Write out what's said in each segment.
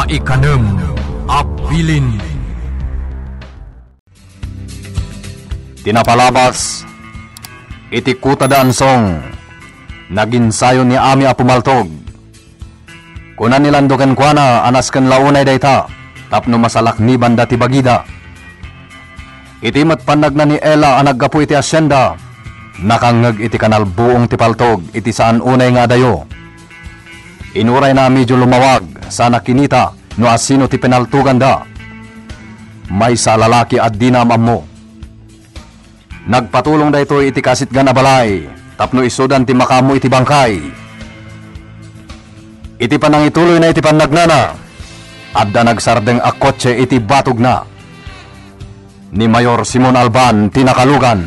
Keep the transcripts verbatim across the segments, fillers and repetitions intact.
Ikanem a bilin. Ti napalabas iti kuta da Ansong, naginsayo ni Ami a pumaltog. Kuna ni Lando kenkuana a nasken la unay dayta tapno masalaknibanda ti bagida. Iti met pannagna ni Ella a naggapu iti asienda, nakangngeg iti kanalbuong ti paltog iti saan unay nga adayo. Inurayna a medio lumawag, sana kinita no asino ti pinaltoganda. Maysa a lalaki a dina am-ammo. Nagpatulong daytoy iti kasitgan a balay tapno isudan ti makaammo iti bangkay. Iti panangituloyna iti pannagnana, adda nagsardeng a kotse iti batogna. Ni Mayor Simon Alban ti nakalugan.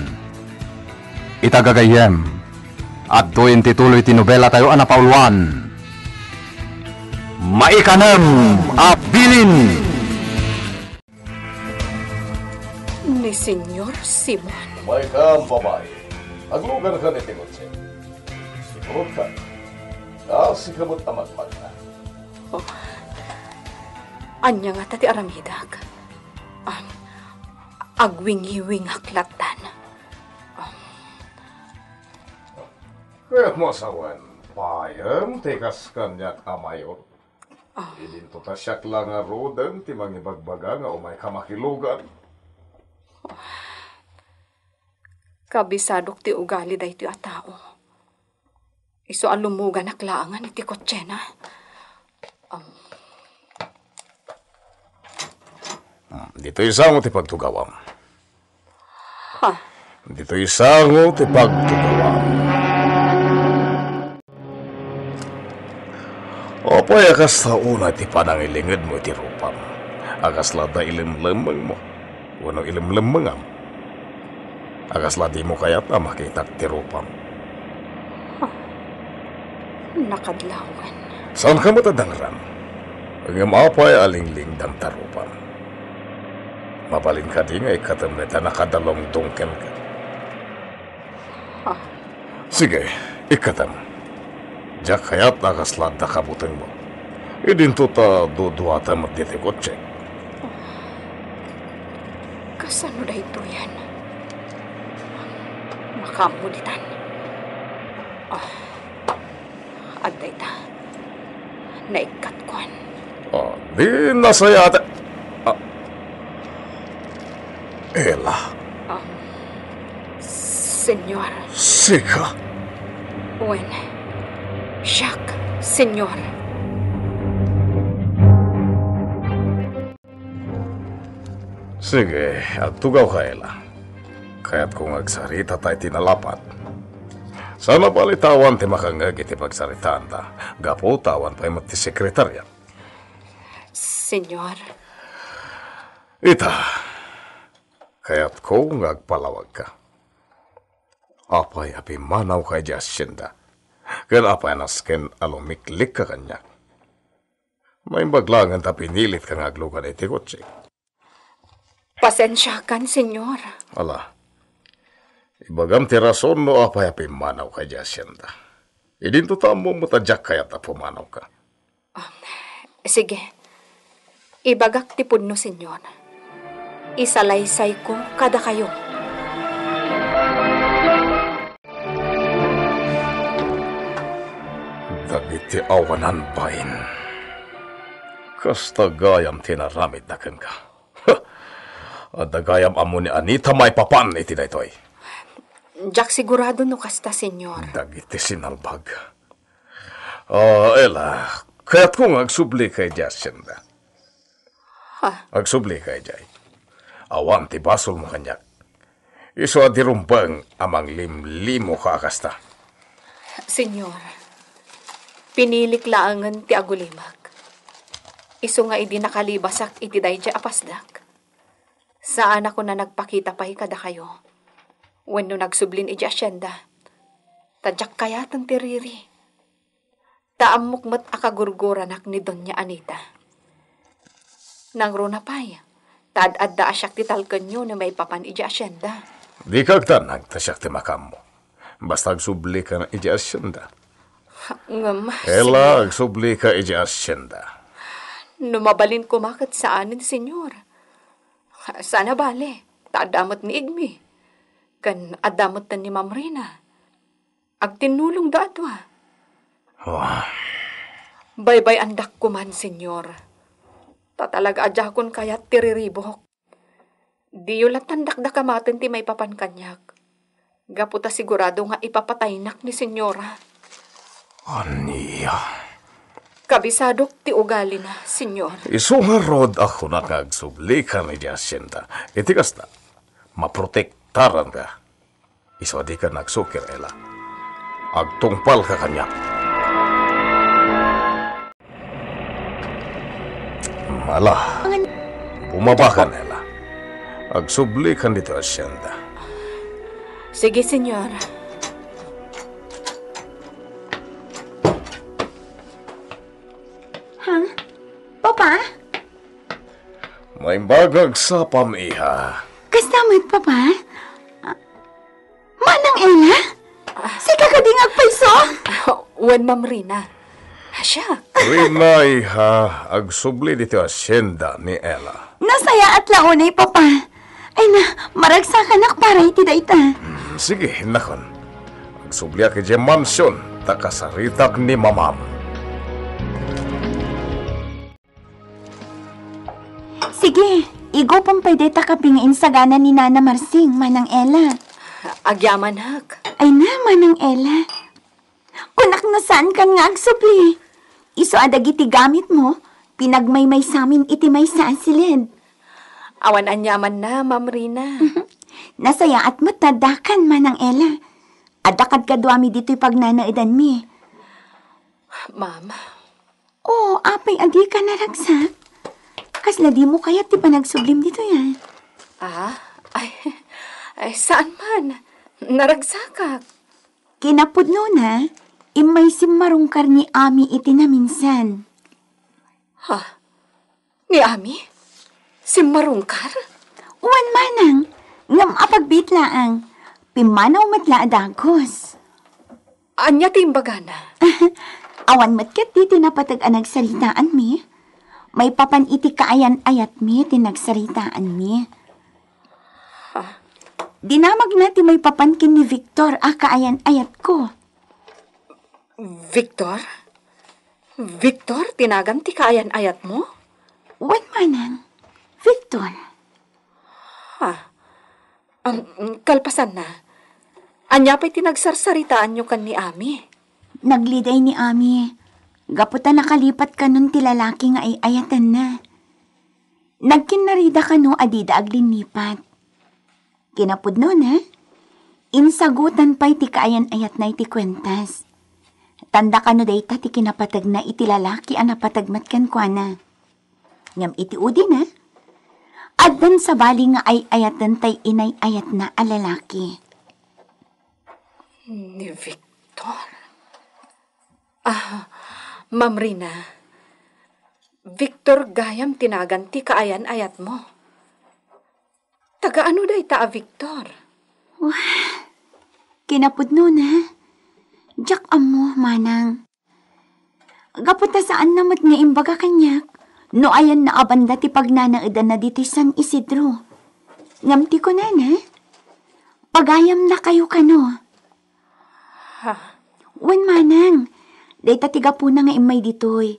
Ita gagayyem, adtoyen ti tuloy ti nobelatayo a napauluan. Maikanem a bilin. Ni Señor Simon. Umaykam, babai. Aglugarkan iti kotse. Sigurodka. Sika met a magmagna. Oh. Ania ngata ti aramidek? Ah, agwingiwingak lattan. Ah. Kayatmo a sawen, payem ti kas kaniak a mayor. Ah. Idinto ta siak la ngaruden ti mangibagbaga nga umayka makilugan. Kabisadok ti ugali daytoy a tao. Isu a lumuganak laengen iti kotsena. Um. Hmm, ditoy sango ti pagtugawam. Ha? Ditoy sango ti pagtugawam. Apay a kasta unay ti panangilingedmo iti rupam? A kasla adda ilemlemmengmo wenno ilemlemmengam? A kasla dimo kayat a makitak ti rupam? Nakadlawan. Saanka met a dangram? Ngem apay a linglingdam ta rupam? Mabalin kadi nga ikkatem dayta nakadalungdong kenka? Ha? Sige, ikkatem. Diak kayat a kasla adda kabutengmo. Idinto ta duduatem met ditoy kotse. Kasano daytoyen? Makaammo ditan. Ah, adda ita. Naikkatkon. Ah, di nasayat. Ah. Ella. Um, Senyor. Sika? Wen, siak, Senyor. Sige, agtugawka, Ella. Kayatko nga agsaritata iti nalapat. Saan a bali ta awan ti makangngeg iti pagsaritaanta, gapu ta awan pay met ti sekretarya. Senyor. Ita, kayatko nga agpalawagka. Apay a pimmanawka idiay asienda? Ken apay a nasken a lumiklikka kaniak? Naimbag laengen ta pinilitka nga aglugan iti kotse. Pasensiakan, Senyor. Ala, ibagam ti rason no apay a pimmanawka idiay asienda. Idinto ta ammom met a diak kayat a pumanawka. Ah, sige. Ibagak ti pudno, Senyor. Isalaysayko kadakayo. Dagiti awanan bain, kasta gayam ti inaramidda kenka. Adda gayam ammo ni Anita maipapan iti daytoy. Diak sigurado no kasta, Senyor. Dagiti sinalbag. Ah, Ella, kayatko nga agsublika idiay asienda. Ha? Agsublika idiay. Awan ti basolmo kaniak. Isu a di rumbeng a manglimlimoka a kasta. Senyor, pinilik laengen ti agulimek. Isu nga idi nakalibasak iti daydiay a pasdak, saanakon a nagpakita pay kadakayo wenno nagsublin idiay asienda, ta diak kayaten ti riri. Ta ammok met a kagurguranak ni Doña Anita. Nangruna pay, ta ad-adda a siak ti talkenyo no maipapan idiay asienda. Dika agdanag ta siak ti makaammo. Basta agsublika idiay asienda. Ngem, Ella, Senyor. Agsublika idiay asienda. No mabalin koma ket saanen, Señor. Saan a bale, ta adda met ni Igmi, ken adda met ni Ma'am Rina. Agtinnulongda a dua. Ah. Baybay-andak koman, Señor. Ta talaga a diakon kayat ti riribuk. Diyo lattan dakdakamaten ti maipapan kaniak. Gapu ta sigurado nga ipapataynak ni Señora. Ania? Kabisadok ti ugalina, Señor. Isu ngarud a kunak nga agsublikan iti hacienda. Iti kasta, maprotektaranka. Isu a dika agsukir, Ella. Agtungpalka kaniak. Ala, bumabakan, Ella. Agsublikan ditoy hacienda. Sige, Señor. Ha? Papa? Maimbag nga agsapam, iha. Kasta met, Papa? Ah, Manang Ella? Sika kadi nga agpayso? Wen, Ma'am Rina. Siak. Rina, iha, agsubli ditoy hacienda ni Ella. Nasayaat la unay, Papa. Ay na, maragsakanak para iti dayta. Hmm, sige, innakon. Agsubliak idiay mansion, ta kasaritak ni Mamam. Sige, igupem pay dayta kape nga insagana ni Nana Marsing, Manang Ella. Agyamanak. Ay na, Manang Ella. Kunak no saankan nga agsubli. Isu a dagiti gamitmo, pinagmaymaysamin iti maysa a siled. Awan aniamanna, Ma'am Rina. Nasayaat met ta addakan, Manang Ella. Adda kadkaduami ditoy pagnanaedanmi. Ma'am, Oh, apay a dika naragsak? Kasla dimo kayat ti panagsublim ditoy, a? Ah, ay, ay, saan man. Naragsakak. Kinapudnona, immay simmarungkar ni Ami iti naminsan. Ha? Ni Ami? Simmarungkar? Wen, manang, ngem apagbiit laeng. Pimmanaw met la a dagus. Ania ti imbagana? Awan met ketdi ti napateg a nagsaritaanmi. Maipapan iti kaayan-ayatmi ti nagsaritaanmi. Ha? Dinamagna ti maipapan ken ni Victor a kaayan-ayatko. Victor? Victor ti nagan ti kaayan-ayatmo? Wen, manang. Victor. Ha? Am, kalpasanna, ania pay ti nagsarsaritaanyo ken ni Ami? Nagliday ni Ami, gapu ta nakalipat kanon ti lalaki nga ay-ayatenna. Nagkinnarida kano a dida aglinnipat. Kinapudnona, insagutan pay ti kaayan-ayatna iti kuentas. Tanda kano dayta ti kinapategna iti lalaki a napateg met kenkuana. Ngem iti udina, addan sabali nga ay-ayaten tay inay-ayatna a lalaki. Ni Victor? Ah, Ma'am Rina, Victor gayam ti nagan ti kaayan-ayatmo. Taga ano dayta a Victor? Wah, kinapudnona, diak ammo, manang. Gapu ta saanna met nga imbaga kaniak no ayanna a banda ti pagnanaedanna ditoy San Isidro. Ngem ti kunana, pagayamnakayo kano. Ha? Wen, manang, dayta ti gapuna nga immay ditoy.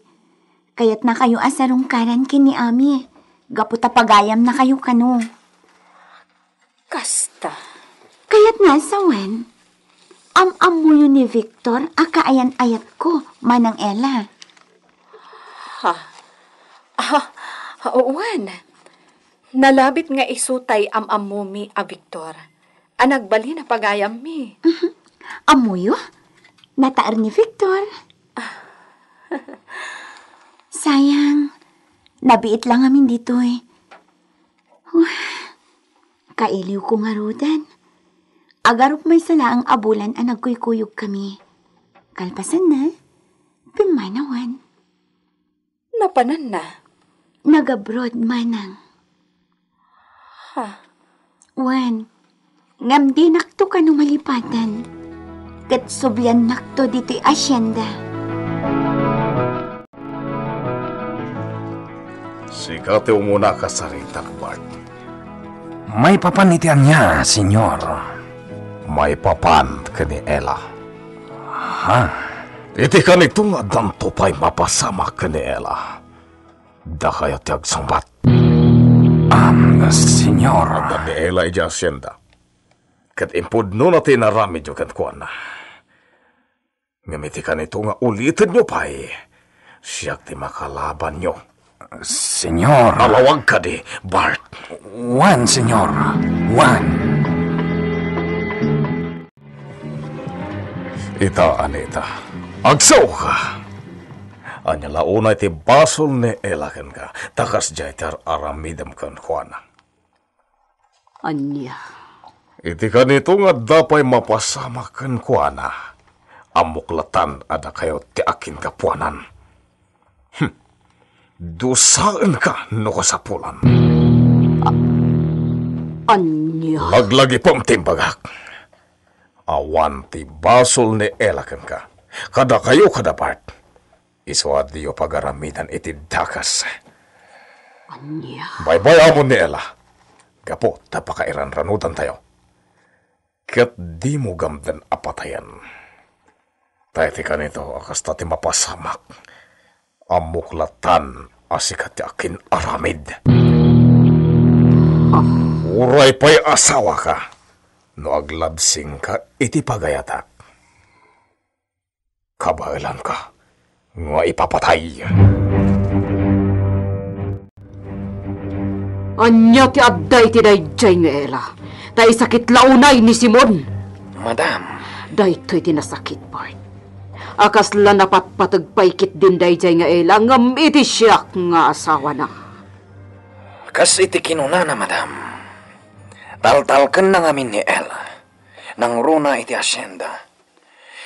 Kayatnakayo a sarungkaran ken ni Ami, gapu ta pagayamnakayo kano. Kasta. Kayatna a sawen, am-ammoyo ni Victor a kaayan-ayatko, Manang Ella. Ha? Ah, wen. Nalabit nga isu tay am-ammomi a Victor a nagbalin a pagayammi. Mhm. Ammoyo? Nataer ni Victor. Sayang, nabiit la ngamin ditoy. Huh, kailiwko ngaruden. Agarup maysa laeng a bulan a nagkuykuyogkami. Kalpasanna, pimmanawan. Napananna? Nag-abroad, manang. Ha? Wen, ngem dinakto kano malipatan. Ket subliannakto ditoy hacienda. Sika ti umuna a kasaritak, Bart. Maipapan iti ania, Señor? Maipapan ken ni Ella. Ha? Iti kanito nga addanto pay mapasamak ken ni Ella, dakayo ti agsungbat. Am, Señor. Adda ni Ella idiay hacienda. Ket impudnona ti inaramidyo kenkuana. Ngem iti kanito nga ulitenyo pay, siak ti makalabanyo. Señor. Alawag kadi, Bart. Wen, Señor. Wen. Ita, Anita. Agsaoka. Ania la unay ti basol ni Ella kenka, ta kasdiay ti ar-aramidem kenkuana. Ania? Iti kanito nga adda pay mapasamak kenkuana, ammok latta a dakayo ti akinkapuanan. Hmm. Dusaenka no kasapulan. A-, ania? Laglagipem ti imbagak. Awan ti basol ni Ella kenka. Kadakayo kada Bart. Isu a diyo pagaramidan iti dakes. Ania? Baybay-amon ni Ella. Gapu ta pakairanranudantayo. Ket dimo gamden a patayen. Ta iti kanito a kasta ti mapasamak, ammok latta a sika ti akin-aramid. Uray pay asawaka, no aglabsingka iti pagayatak. Kabaelanka nga ipapatay. Ania ti adda iti daydiay nga Ella? Ta isakit la unay ni Simon. Madam. Daytoy ti nasakit, Bart. A kasla napatpateg pay ketdin daydiay nga Ella ngem iti siak nga asawana. Kas iti kinunana, madam, taltalkenna ngamin ni Ella. Nangruna iti hacienda.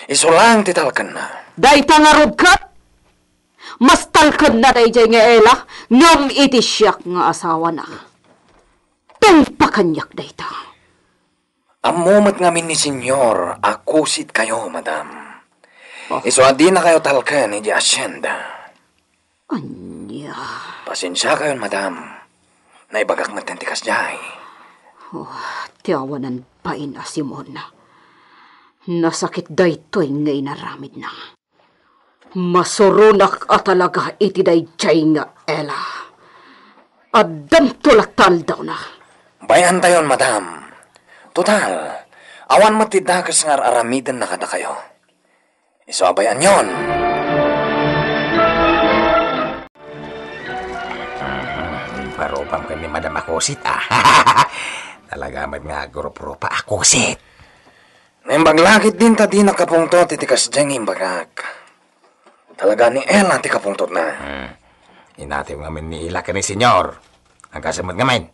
Isu laeng ti talkenna. Dayta ngarud ket, mas talkenna daydiay nga Ella ngem iti siak nga asawana. Tungpa kaniak dayta. Ammo met ngamin ni Señor a kusitkayo, madam. Oh. Isu a dinakayo talken idiay hacienda. Ania? Pasensiakayon, madam. Naibagak met ti kasdiay. Oh, ti awanan bain a Simon. Nasakit daytoy nga inaramidna. Masuronak a talaga iti daydiay nga Ella. Addanto latta aldawna. Bay-antayon, madam. Total, awan met ti dakes nga ar-aramidenna kadakayo. Isu a bay-anyon. Parupam ken ni Madam a kusit, ah. Talaga met nga agrup-rupa a kusit. Naimbag la ketdin ta dinak kapungtot iti kasdiay nga imbagak. Talaga ni Ella ti kapungtotna. Hmm. Inatib ngamin ni Ella ken ni Señor. Agkasem met ngamin.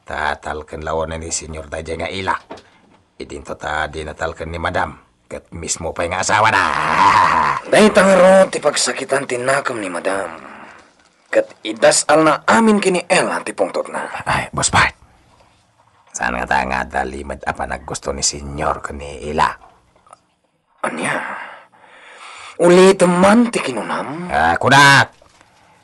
Ta talken la unay ni Señor daydiay nga Ella. Idinto ta dina talken ni Madam, ket mismo pay nga asawana. Dayta ngarud ti pagsakitan ti nakem ni Madam. Ket idas-alna amin ken ni Ella ti pungtotna. Ay, Boss Bart. Saan ngata nga adda limed a panaggusto ni Señor ken ni Ella? Ania? Ulitem man ti kinunam? Ah, kunak.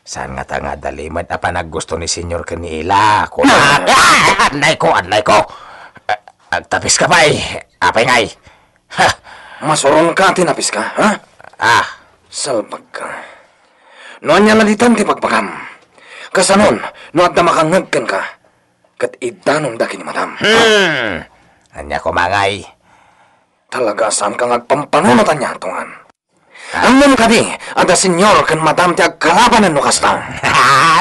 Saan ngata nga adda limed a panaggusto ni Señor ken ni Ella? Kunak. Ah, annayko, annayko. Ah, agtapiska pay. Apay ngay? Ha? Masuronka ti napiska, ha? Ah. Salbagka. No ania la ditan ti bagbagam? Kasanon, no adda makangngeg kenka, ket iddanonda ken ni Madam. Hmm. Ania koma ngay? Talaga a saanka nga agpampanunot ania, Tungan. Ah. Ammom kadi, adda Señor ken Madam ti agkalabanan no kasta.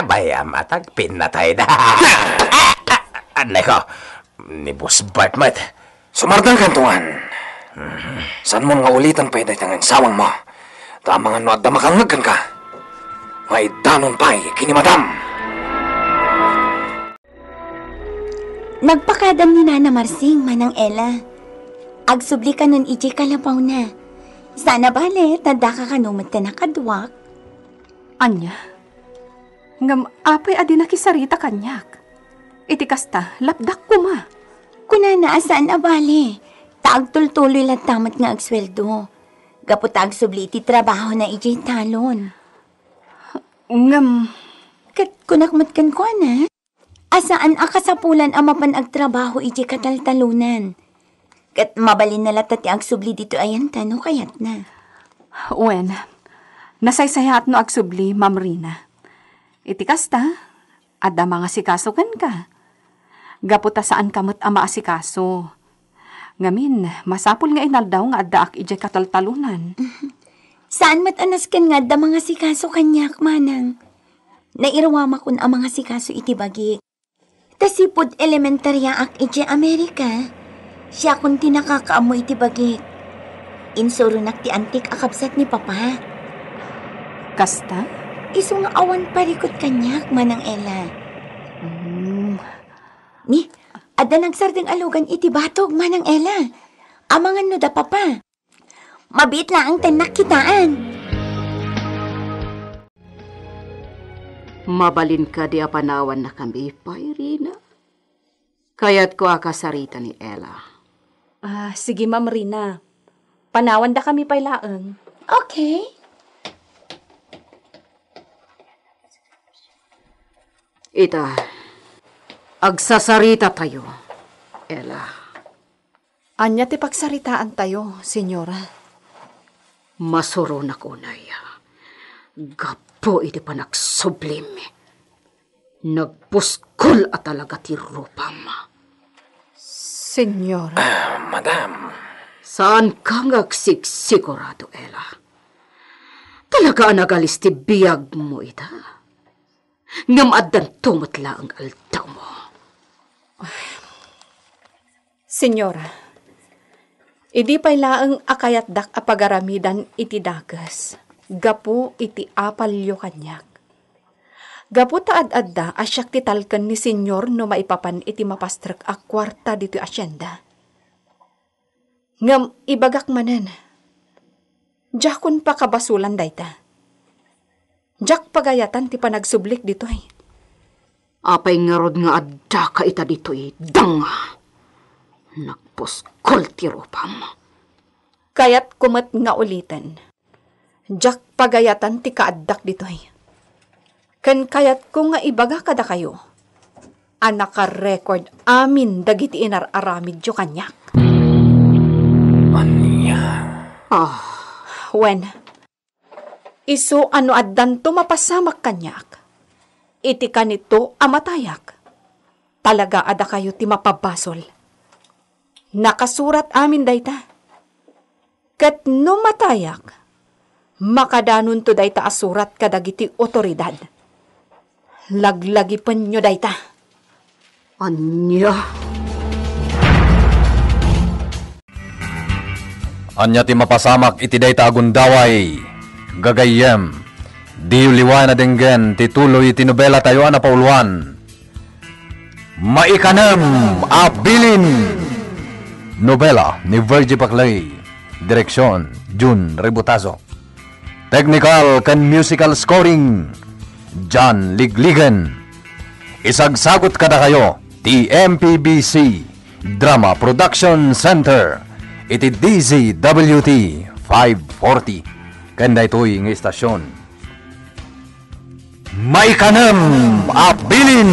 Bay-am a tagpinnatayda. Annayko, ni Boss Bart met. Sumardengkan, Tungan. Saanmon nga uliten pay dayta nga insawangmo. Ta amangan no adda makangngeg kenka, nga iddanon pay ken ni Madam. Nagpakadam ni Nana Marsing, Manang Ella. Agsubli kanon idiay kalapawna. Saan a bale, ta daka kano met ti nakaduak. Ania? Ngem apay a di nakisarita kaniak? Iti kasta, lapdak koma. Kunana a saan a bale, ta agtultuloy latta met nga agsueldo. Gapu ta agsubli iti trabahona idiay talon. Ngem, Ket kunak met kenkuana, a saan a kasapulan a mapan agtrabaho idiay kataltalonan. Ket mabalinna latta ti agsubli ditoy ayanta no kayatna. Wen, nasaysayaat no agsubli, Ma'am Rina. Iti kasta, adda mangasikaso kenka. Gapu ta saanka met a maasikaso. Ngamin, masapul nga inaldaw nga addaak idiay kataltalonan. Saan met a nasken nga adda mangasikaso kaniak, manang. Nairuamakon a mangasikaso iti bagik. Ta sipud elementariaak idiay Amerika, siakon ti nakakaammo iti bagik. Insuronak ti antik a kabsat ni Papa. Kasta? Isu nga awan parikut kaniak, Manang Ella. Mm. Ni, adda nagsardeng a lugan iti batog, Manang Ella. Amangan no da Papa. Mabiit laeng ti nakkitaan. Mabalin kadi a panawannakami pay, Rina? Kayatko a kasarita ni Ella. Ah, sige, Ma'am Rina. Panawandakami pay laeng. Okay. Ita, agsasarita tayo, Ella. Ania ti pagsaritaan tayo, Senyora? Masuronak unay, gapu iti panagsublim. Nagpuskol a talaga ti rupam. Senyora? Ah, madam. Saanka nga agsigsigurado, Ella. Talaga a nagalis ti biagmo ita. Ngem addanto met laeng aldawmo. Senyora, idi pay laeng a kayatdak a pagaramidan iti dakes, gapu iti apalyo kaniak. Gapu ta ad-adda a siak ti talken ni Senyor no maipapan iti mapastrek a kuarta ditoy asienda. Ngem ibagak manen, diakon pakabasolan dayta. Diak pagayatan ti panagsublik ditoy. Apay ngarud nga addaka ita ditoy, danga? Nagpuskol ti rupam. Kayatko met nga uliten. Diak pagayatan ti kaaddak ditoy. Ken kayatko nga ibaga kadakayo a naka-record amin dagiti inar-aramidyo kaniak. Ania? Ah. Wen, isu a no addanto mapasamak kaniak, iti kanito a matayak, talaga a dakayo ti mapabasol. Nakasurat amin dayta. Ket no matayak, makadanonto dayta a surat kadagiti otoridad. Laglagipenyo dayta. Ania? Ania ti mapasamak iti dayta a gundaway? Gagayyem, diyo liwayan a denggen ti tuloy ti nobela tayo a napauluan. Maikanem a Bilin. Nobela ni Virgie Paclay. Direksyon, Jun Ributazo. Technical ken musical scoring, John Ligligen. Isagsagut kadakayo ti M P B C Drama Production Center iti D Z W T five forty ken daytoy nga istasyon. Maikanem a Bilin.